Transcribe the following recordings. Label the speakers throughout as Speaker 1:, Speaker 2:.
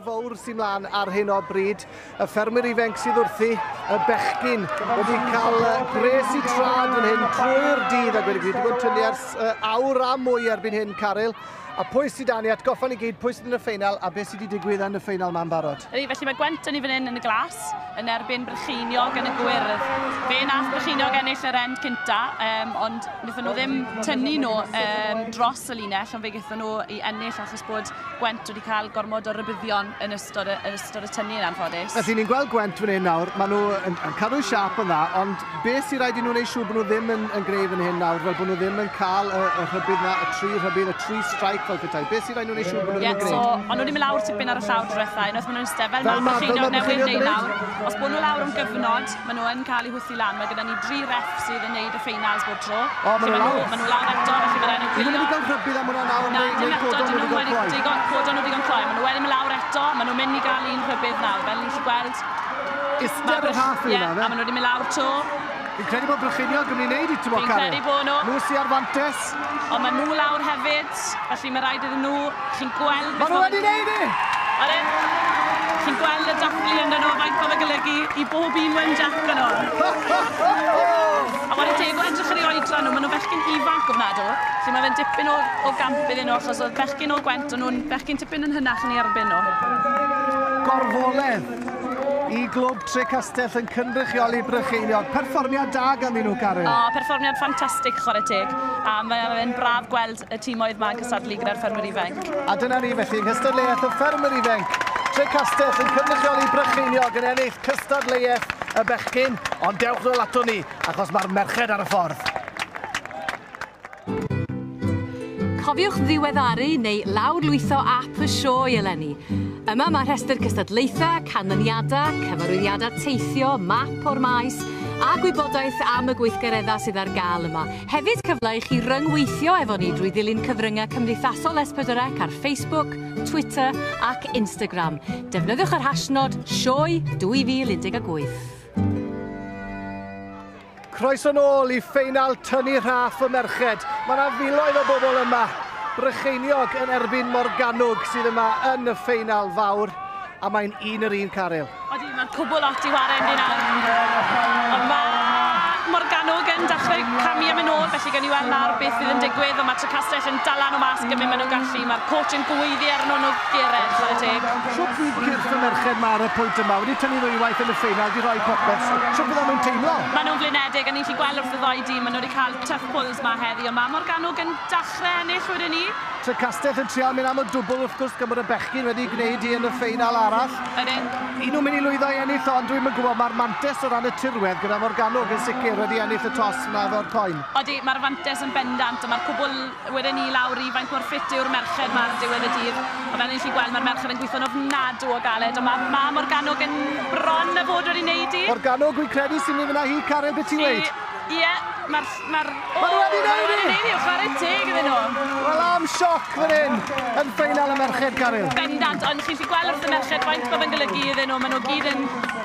Speaker 1: fawr sy'n mlaen ar hyn o bryd. Y ffermwyr ifanc sydd wrthi, y bechgyn wedi cael gres i trad fan hyn trwy'r dydd a gweud y gwir. Wedi bod yn tynnu ers awr a mwy erbyn hyn, Caryl. A pwy sydd 'da ni? Atgoffa ni gyd pwy sydd yn y ffeinal a beth sydd wedi digwydd yn y ffeinal ma'n barod.
Speaker 2: Ydy, felly mae Gwent yn i fan hyn yn y glas, yn erbyn Brycheiniog yn y gwyrdd. Fe nath Brycheiniog ennill yr end cynta, ond wnaethon nhw ddim tynnu nhw dros y linell, ond fe gaethon nhw i ennill achos bod Gwent wedi cael gormod o rybuddion yn ystod y tynnu yn anffodus.
Speaker 1: Felly ni'n gweld Gwent fan hyn nawr, maen nhw yn cadw siap yn dda, ond beth sy'n rhaid i nhw wneud siŵr bod nhw ddim yn gwneud fan hyn nawr, fel bod nhw ddim yn cael y rhybudd na, y tri rhybudd, y tri strike fel petai. Beth sy'n rhaid nhw wneud siŵr bod nhw ddim yn gwneud?
Speaker 2: So, ond nhw wedi mynd lawr tipyn ar y llawr diwetha, unwaith maen nhw'n eistedd fel mae Brycheiniog newydd wneud nawr. Os bod nhw lawr am gyfnod, maen nhw yn cael eu hwthu lan. Mae gyda ni dri ref sydd yn neud y ffeinals bob tro.
Speaker 1: O, maen nhw lawr.
Speaker 2: Maen nhw lawr eto, felly mae rhaid nhw
Speaker 1: gwylio. Nhw wedi cael rhybudd am hwnna nawr,
Speaker 2: neu codon nhw wedi cael cloi? Codon nhw digon cloi. Maen nhw wedi mynd lawr eto, maen nhw'n mynd i gael un rhybudd nawr, fel ni'n gallu gweld.
Speaker 1: Ister yr half yw
Speaker 2: fe? A maen nhw wedi mynd lawr to.
Speaker 1: Fi'n credu bod Brycheiniog yn mynd i wneud i, ti'n
Speaker 2: Fi'n credu bod nhw.
Speaker 1: Nhw sy'n ar fantes.
Speaker 2: Ond maen nhw lawr hefyd, felly mae rhaid iddyn nhw, chi'n gweld.
Speaker 1: Maen nhw wedi wneud i!
Speaker 2: Odyn. Chi'n gweld y dathlu yn nhw, faint mae fe golygu i bob un Wen Jack yn nhw. A mae'n teg o edrych ar ei oedran nhw, maen nhw bechgyn ifanc ofnadw. Felly mae fe'n dipyn o gamp iddyn nhw, achos oedd bechgyn o Gwent, o'n nhw'n bechgyn tipyn yn hynach yn ei erbyn nhw.
Speaker 1: Gorfoledd i glwb Trecastell yn cynrychioli Brycheiniog. Perfformiad da ganddyn nhw, Karen.
Speaker 2: O, perfformiad ffantastig, chwarae teg. A mae'n braf gweld y tîmoedd ma'n cystadlu gyda'r ffermwyr ifanc.
Speaker 1: A dyna ni felly, yng nghystadleuaeth y ffermwyr ifanc. Trecastell yn cynrychioli Brycheiniog yn ennill cystadleuaeth y bechgyn. Ond dewch nôl ato ni, achos mae'r merched ar y ffordd.
Speaker 3: Cofiwch ddiweddaru neu lawrlwytho app y sioe eleni. Yma mae rhestr cystadlaethau, canlyniadau, cyfarwyddiadau teithio, map o'r maes a gwybodaeth am y gweithgareddau sydd ar gael yma. Hefyd cyfle i chi ryngweithio efo ni drwy ddilyn cyfryngau cymdeithasol S4C ar Facebook, Twitter ac Instagram. Defnyddiwch yr hashnod sioe 2018.
Speaker 1: Croeso nôl i ffeinal tynnu rhaff y merched. Mae yna filoedd o bobl yma. Brycheiniog yn erbyn Morgannwg sydd yma yn y ffeinal fawr. A mae'n un yr un, Caryl.
Speaker 2: Odi, mae'r cwbl lot i ware ynddi nawr. Ond mae Morgannwg yn dechrau camu am yn ôl, felly gawn ni weld nawr beth fydd yn digwydd. Ond mae Trecastell yn dala nhw mas gymaint maen nhw'n gallu. Mae'r coach yn gweiddi ar nhw gered, chwarae teg.
Speaker 1: Siwt fydd cyrff y merched ma ar y pwynt yma? Wedi tynnu ddwywaith yn y ffeinal, di rhoi popeth. Siwt fydda nhw'n teimlo?
Speaker 2: Maen nhw'n flinedig, a ni'n gallu gweld wrth y ddou dîm, maen nhw wedi cael tough pulls ma heddi, ond mae Morgannwg yn dechrau ennill wedyn ni.
Speaker 1: Trecastell yn trial mynd am y dwbl wrth gwrs, gan bod y bechgyn wedi gwneud i yn y ffeinal arall.
Speaker 2: Ydyn.
Speaker 1: Un nhw'n mynd i lwyddo i ennill, ond dwi'n yn gwybod mae'r mantes o ran y tirwedd gyda Morgannwg yn sicr wedi ennill y tos na efo'r coin.
Speaker 2: Odi, mae'r fantes yn bendant, a mae'r cwbl wedyn ni lawr i faint mor ffit yw'r merched ma ar diwedd y dydd. A fel ni'n gallu gweld, mae'r merched yn gweithio'n ofnadw o galed, ond mae Morgannwg yn bron a fod wedi wneud i.
Speaker 1: Morgannwg, dwi'n credu sy'n mynd fyna hi, Caryl, beth ti'n weud?
Speaker 2: Ie, mae'r.
Speaker 1: Ma' nhw wedi
Speaker 2: Ma' nhw
Speaker 1: neud
Speaker 2: wedi
Speaker 1: i!
Speaker 2: neud i, chwarae teg iddyn nhw.
Speaker 1: Wel, am sioc fan hyn, yn ffeinal y merched, Caryl.
Speaker 2: Bendant, ond chi'n gallu gweld wrth y merched faint mae fe'n golygu iddyn nhw. Maen nhw gyd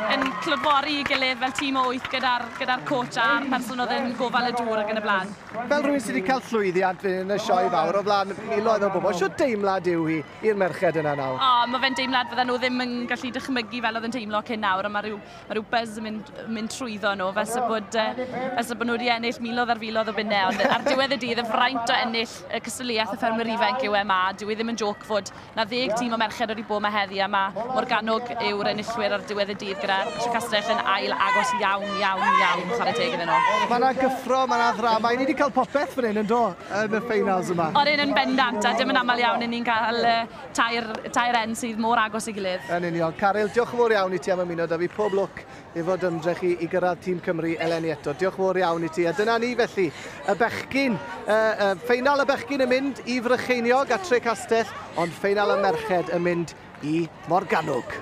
Speaker 2: yn clodfori i gilydd fel tîm o wyth gyda coach a'r person oedd yn gofal y dŵr ac yn y blaen.
Speaker 1: Fel rhywun sydd wedi cael llwyddiant fan hyn yn y sioe fawr o flaen miloedd o bobl, siwt deimlad yw hi i'r merched yna nawr?
Speaker 2: O, mae fe'n deimlad fydden nhw ddim yn gallu dychmygu fel oedd yn teimlo cyn nawr, a mae rhyw buzz yn mynd trwyddo nhw, fel sa bod nhw wedi ennill miloedd ar filoedd o bunnau, ond ar diwedd y dydd, y fraint o ennill y cystadleuaeth y ffermwyr ifanc yw e ma. Dyw e ddim yn joc fod na 10 tîm o merched wedi bod yma heddi, a mae Morgannwg yw'r enillwyr ar diwedd y dydd gyda Trecastell yn ail agos iawn, iawn, iawn, chwarae teg iddyn nhw.
Speaker 1: Mae yna gyffro, mae yna ddrama. Ni wedi cael popeth fan hyn yn do, yn y ffeinals yma.
Speaker 2: O'r un yn bendant, a dim yn aml iawn i ni'n cael tair end sydd mor agos i gilydd.
Speaker 1: Yn union. Caryl, diolch yn fawr iawn i ti am ymuno da fi. Pob lwc efo ymdrech i gyrraedd tîm Cymru eleni eto. Diolch yn fawr iawn i ti. A dyna ni felly, y bechgyn, ffeinal y bechgyn yn mynd i Frycheiniog a Trecastell, ond ffeinal y merched yn mynd i Morgannwg.